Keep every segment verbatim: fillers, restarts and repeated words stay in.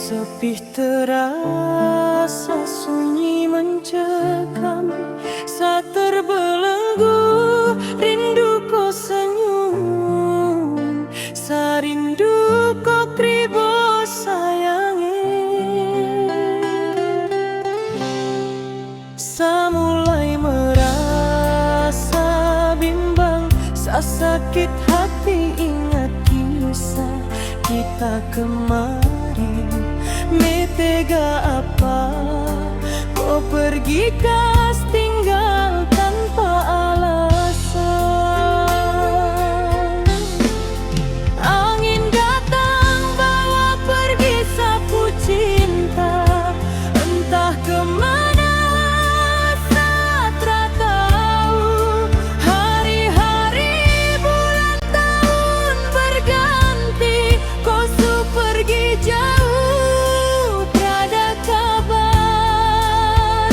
Tapi terasa sunyi mencekam, sa terbelenggu rindu ko senyum, sa rindu ko kribo sayang e. Sa mulai merasa bimbang, sa sakit hati ingat kisah kita kemarin. Me tega apa ko pergi kas tinggal tanpa alasan. Angin datang bawa pergi sapu cinta, entah kemana sa tra tau. Hari-hari, bulan, tahun berganti, ko su pergi jauh, trada kabar.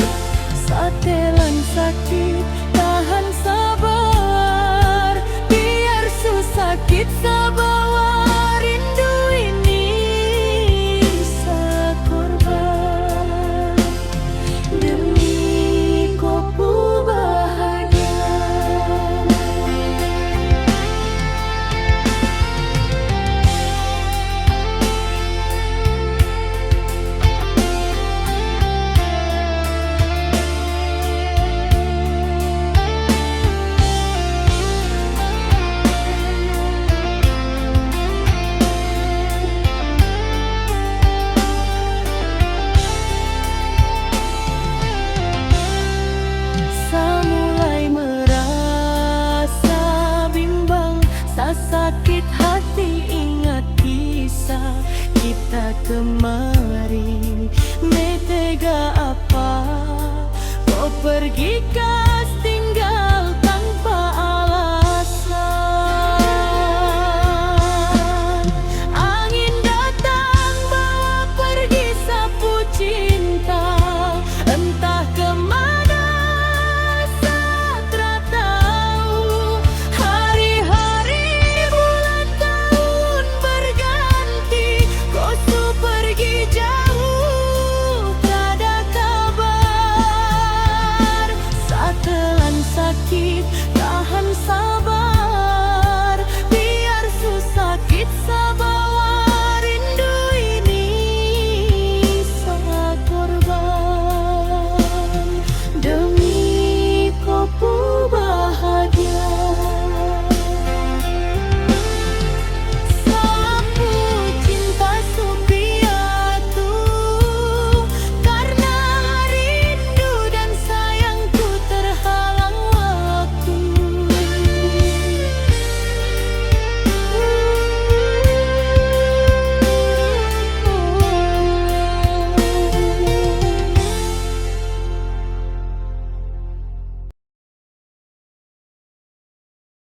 Sa telan sakit, tahan sabar, biar su sakit sa bawa rindu ini sa korban demi ko pu bahagia. Sa mulai merasa bimbang, sa sakit hati ingat kisah kita kemarin. Me tega apa ko pergi ka